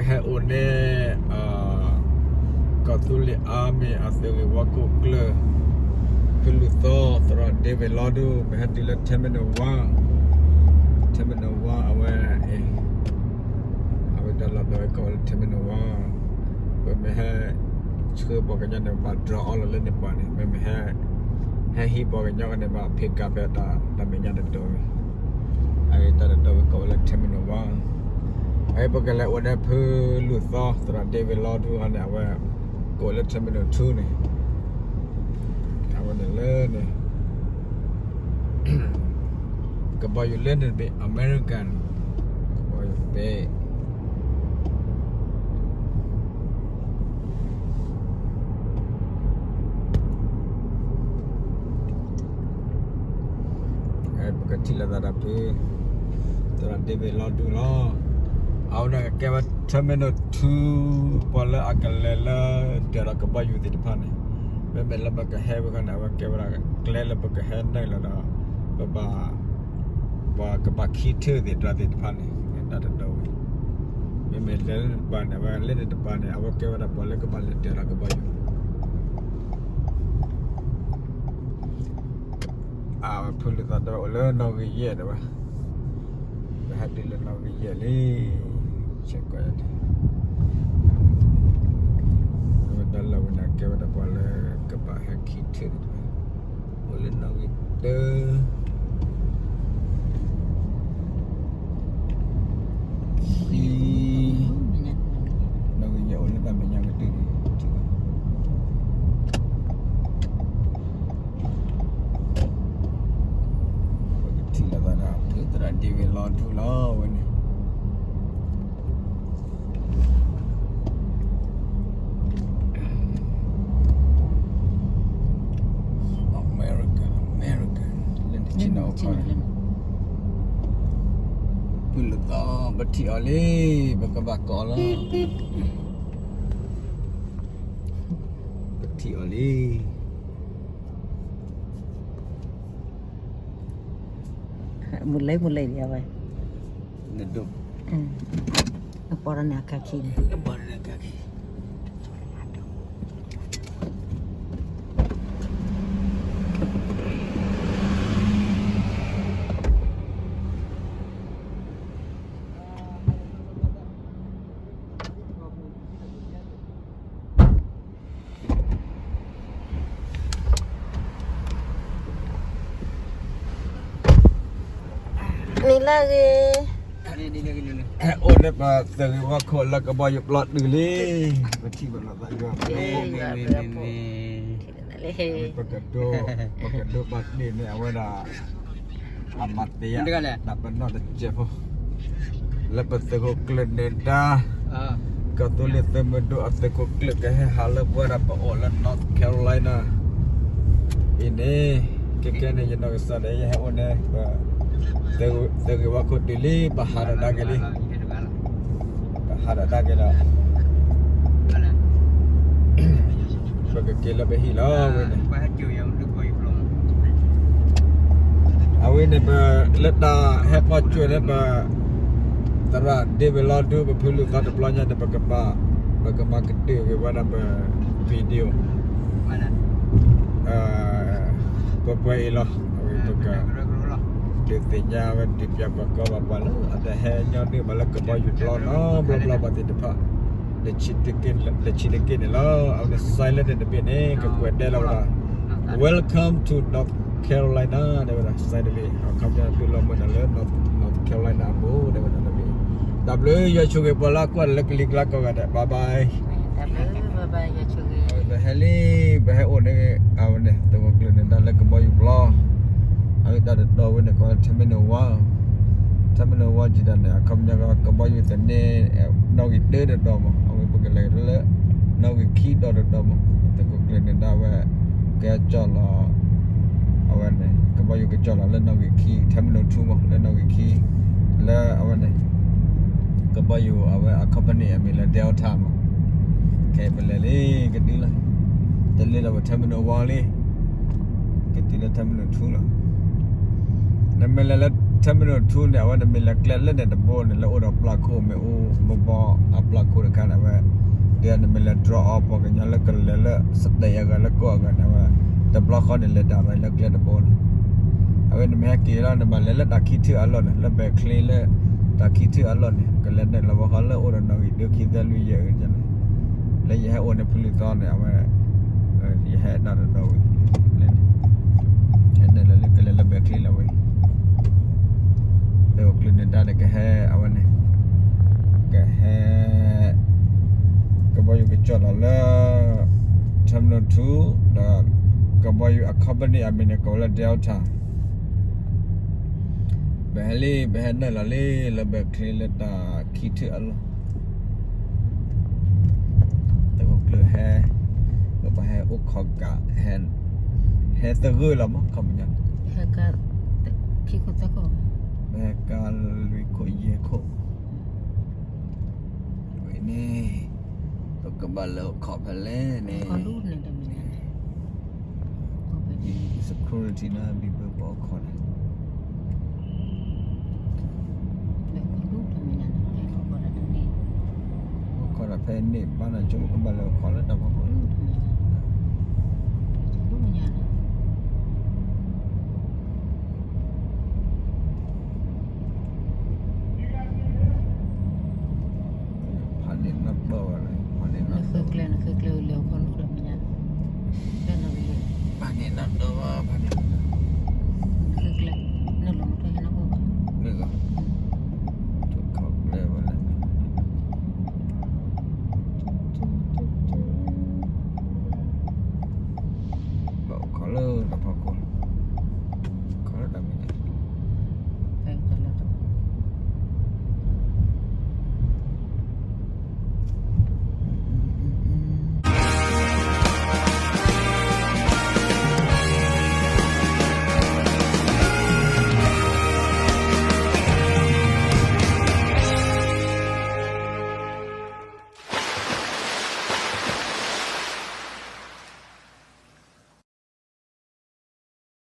ဟဲအိၣ်န့ၣ် ကီၢ်သူလ့ၤအါမ့ၢ်အသုးဂ့ၢ်ဝီခိၣ်ကျၢၢ် ဖုလူၢ်သီ သရၣ်ဒ့ဝ့ၤလီဒူ ပဟဲတုၤလၢ terminal one, terminal one အဝဲ အဝဲတၢ်လီၢ်တဝဲကိးဝဲလၢ terminal one, ပမ့ၢ်ဟဲဆှၢပှၤကညီန့ၣ် ပဘၣ် drop off လီၤလၢန့ၣ်ပှၤန့ၣ် မ့မ့ၢ်ဟဲ ဟဲဟံးပှၤကညီန့ၣ် ဘၣ် pick up ဖဲတၢ်မဲာ်ညါတတီၤဝံၤ အဂ့ၢ်တၢ်တတီၤဝံၤကိးဝဲလၢ terminal one, အအံၤပကလဲၤအိၣ်န့ၣ် ဖုလူၢ်သီ သရၣ်ဒ့ဝ့ၤလီဒူဟီန့ၣ် အဝဲ ကိးလၢ terminal two န့ၣ်, အဝဲန့ၣ်လၢန့ၣ် ကဘီယူၤလၢန့ၣ်တဘ့ၣ် American ကဘီယူၤတဘ့ၣ် ပကထံၣ်လိာ်သးဒီးဖု သရၣ်ဒ့ဝ့ၤလီဒူလီၤ. အဝဲန့ၣ်ကဲဝဲ terminal two ပှၤလၢအကလဲၤလၢ တၢ်ဒီးကဘီယူၤသ့ၣ်တဖၣ်န့ၣ်, မ့မ့ၢ်လၢပကဟဲဝဲခါန့ၣ် အဝဲကဲဝဲဒၣ်ကျဲလၢပကဟဲနုာ်လီၤဒီး ပဘၣ် ပှၤကဘၣ်ခံထၢၣ်သ့ၣ်တဖၣ်သ့ၣ်တဖၣ်န့ၣ် တၢ်တတီၤဝဲ, မ့မ့ၢ်လဲၤလၢတပၤန့ၣ် အဝဲလဲၤလၢတပၤန့ၣ် အဝဲကဲဝဲဒၣ်ပှၤလၢကဘၣ်လဲၤတၢ်ဒီးကဘီယူၤ အဖုလူၢ်သီတဲဝဲအိၣ်လၢနီၣ်ဂံၢ်ယဲၢ်တဲဝဲ, ပဟဲတုၤလၢနီၣ်ဂံၢ်ယဲၢ်လံ, ဆဲးကီးယၤန့ၣ်, အဝဲတၢ်လီၢ်ဝဲန့ၣ် ကဲဝဲဒၣ်ပှၤလၢကဘၣ်ဟဲခံထၢၣ်န့ၣ်တဲဝဲ, အိၣ်လၢနီၣ်ဂံၢ်တၢ ခံ, နီၣ်ဂံၢ်ယဲၢ်အိၣ်လၢတၢ်မဲာ်ညါကတၢၢ်န့ၣ် ပကထံၣ်လိာ်သးဒီး ဖုသရၣ်ဒ့ဝ့ၤလီဒူလီၤဝဲန့ၣ် America, America လၢနဆ့ၣ်နီၤအိၣ်ခီန့ၣ်, ဖုလူၢ်သီ ပထံၣ်အီၤလံ, ပကဘၣ်ကိးလီၤ, ပထံၣ်အီၤလံ. မုၢ်လၢမုၢ်လၢဒံးဝဲ, နဒိၣ်, နပီၢ်ဒီးနၤခါခံန့ၣ်, နပီၢ်ဒီးနၤခါခံ နံၤလၢအဂ့ၤ, အိၣ်လၢပသုးဂ့ၢ်ဝီခိၣ်လၢကဘီယူၤပျီတုၤလံ, ပထံၣ်ဘၣ်လိာ်သးယွၤ, ပကဒိ, ပကဒိဘၣ်တ့ၢ်န့ၣ် အဝဲဒၣ် အမၤတ့ၢ်ယၤ တၢ်ပနီၣ်တစဲးဖိ လၢပသုးခိၣ်ကျၢၢ်နဲဒါ, ကီၢ်သူလ့ၤသုးမုၢ်ဒိၣ်အသုးခိၣ်ကျၢၢ်ကဟဲဟးလၢပဝဲဒၣ်ပအိၣ်လၢ North Carolina အံၤန့ၣ်, ခဲကဲန့ၣ် ယနီၢ်ကစၢ်ဒီး ယဟဲအိၣ်န့ၣ် ပသုးဂ့ၢ်ဝီခိၣ်တုၤလံ ပဟးဒီးဒါက့ၤလံ ပဟးဒီးဒါက့ၤဒီး ပကက့ၤလၢပဟံၣ်လီၤဝဲန့ၣ်, အဝဲန့ၣ် ပလၢတၢ်ဟဲပိာ်ကွဲန့ၣ် ပသရၣ်ဒ့ဝ့ၤလီၤဒူ ပဖုလူၢ်သီတဘျီညါန့ၣ် ပကဘၣ် ပကမၤကတၢၢ်က့ၤဝဲဒၣ်ပ video ပှဲၤပှဲၤအံၤလီၤ. အဝဲပက ဒုးသ့ၣ်ညါဝဲ ဒုးပျၢ်ပှၤကိးဘၣ်ပှၤလၢ အတဟဲညီနုၢ်ဘၣ်လၢကဘီယူၤပျီနီတဘျီဘျီဘၣ်သ့ၣ်တဖၣ် လၢခံတက့ၢ်န့ၣ်လီၤ. အဝဲန့ၣ် sign လၢန့ၣ်တဘ့ၣ်န့ၣ် ကကွဲးဒဲလီၤဝဲဒၣ် Welcome to North Carolina တဲဝဲဒၣ် sign တဘ့ၣ် အခီပညီတူၢ်လိာ်မုာ်တၢ်လၢ North Carolina အပူၤ တဲဝဲဒၣ်တဘ့ၣ်. တၢ်ဘျုး ယွၤဆိၣ်ဂ့ၤပှၤလၢအကွၢ်လၢကလံၤကျါကိးဂၤဒဲး bye bye. တၢ်ဘျုး bye bye ယွၤဆိၣ်ဂ့ၤ. ပဟဲလံ ပဟဲအိၣ်န့ၣ် အဝဲန့ၣ် သုးခိၣ်ကျၢၢ်နဲဒါလၢကဘီယူၤပျီ အဝဲတၢ်တတီၤဝဲန့ၣ် ကိးလၢ terminal one, terminal one ကံၤတၢ်န့ၣ် အခီပညီကဘီယူၤသန့ နီၣ်ဂံၢ်တၢတတီၤမး အဝဲပကလဲၤလၢ နီၣ်ဂံၢ်ခံတီၤတတီၤမး သုးခိၣ်ကျၢၢ်နဲဒါဝဲ ကဲကၠီၣ်လီၤ အဝဲန့ၣ် ကဘီယူၤကကၠီၣ်လီၤလၢနီၣ်ဂံၢ်ခံ terminal two မး လၢနီၣ်ဂံၢ်ခံ လၢအဝဲန့ၣ် ကဘီယူၤအဝဲအ company အမံၤလၢ Delta မး ခဲအံၤပလဲၤလံ ကဒုလီၤ တလ့ဒီးပ terminal one လံ ကတုၤလၢ terminal two လီၤ. နမ့ၢ်လဲၤလၢ terminal two န့ၣ် အဝဲနမ့ၢ်လဲၤကျဲလၢန့ၣ်တဘိန့ၣ် လၢအိၣ်ဒီးပျၢ်ခိၣ်မ့ၣ်အူ ဘီဘီအပျၢ်ခိၣ် တဲနမ့ၢ်လဲၤ drop off ပှၤကညီလၢကလဲၤလၢ state အဂၤလၢကီၢ်အဂၤန့ၣ်ဝဲ, တဘျီဃီန့ၣ်လဲၤဒၣ်ဝဲလၢကျဲတဘိန့ၣ်, အဝဲနမ့ၢ်ဟဲက့ၤလီၤ နဘၣ်လဲၤလၢတၢ်ခံထံၣ်အလီၢ်န့ၣ် လၢဘဲၣ်ချ့လၢ တၢ်ခံထံၣ်အလီၢ်န့ၣ် ကလဲၤနုာ်လီၤဘၣ်ဃီလၢအိၣ်ဒီးနီၣ်ဂံၢ်ဒုခံသၢလွံၢ်ယဲၢ်န့ၣ်, လၢယဟဲအိၣ်န့ၣ်ဖုလံၤသီန့ၣ် အဝဲ ယဟဲဒၣ်တဒီဝံၤ လဲၣ်န့ၣ်, ဟဲနုာ်လီၤလၢကလဲၤလၢဘဲၣ်ချ့လီၤဝဲ, ပအိၣ်ကျုၤန့ၣ်တၢ်န့ၣ်ကဟဲအဝဲန့ၣ်, ကဟဲ ကဘီယူၤကကၠီၣ်လီၤလၢ terminal two ဒီး ကဘီယူၤအ company အမံၤန့ၣ်ကိးလၢ Delta, ပဟဲလံ ပဟဲနုာ်လီၤလံ လၢဘဲၣ်ချ့လၢတၢ်ခံထံၣ်အလီၢ် တၢ်ကျုၤဟဲ, ပဘၣ်ဟဲအိၣ်ခိးကး, ဟဲသဂၢၢ်လီၤမး ခီပညီ, ပဟဲကါလွံၢ်ခိၣ်ယဲၢ်ခိၣ်, ဝဲန့ၣ် ပကဘၣ်လဲၤအိၣ်ခိးဖဲလဲၣ်န့ၣ် security န့ၣ် ဘံၣ်ဘၢပှၤအိၣ်ခိးန့ၣ်, အိၣ်ခိးဒီးဖဲန့ၣ် ဘၣ်နၤကၠိ ပကဘၣ်လဲၤအိၣ်ခိးလၢတၢ်ဖီခိၣ်လၢ ဖးန့ၣ်နၢ်ပၢၢ်ဝဲ, ဖးန့ၣ်နၢ်ပၢၢ်ဝဲ, ဖးန့ၣ်နၢ်ပၢၢ်ဝဲ, ဖးန့ၣ်နၢ်ပၢၢ်ဝဲ, ဖးန့ၣ်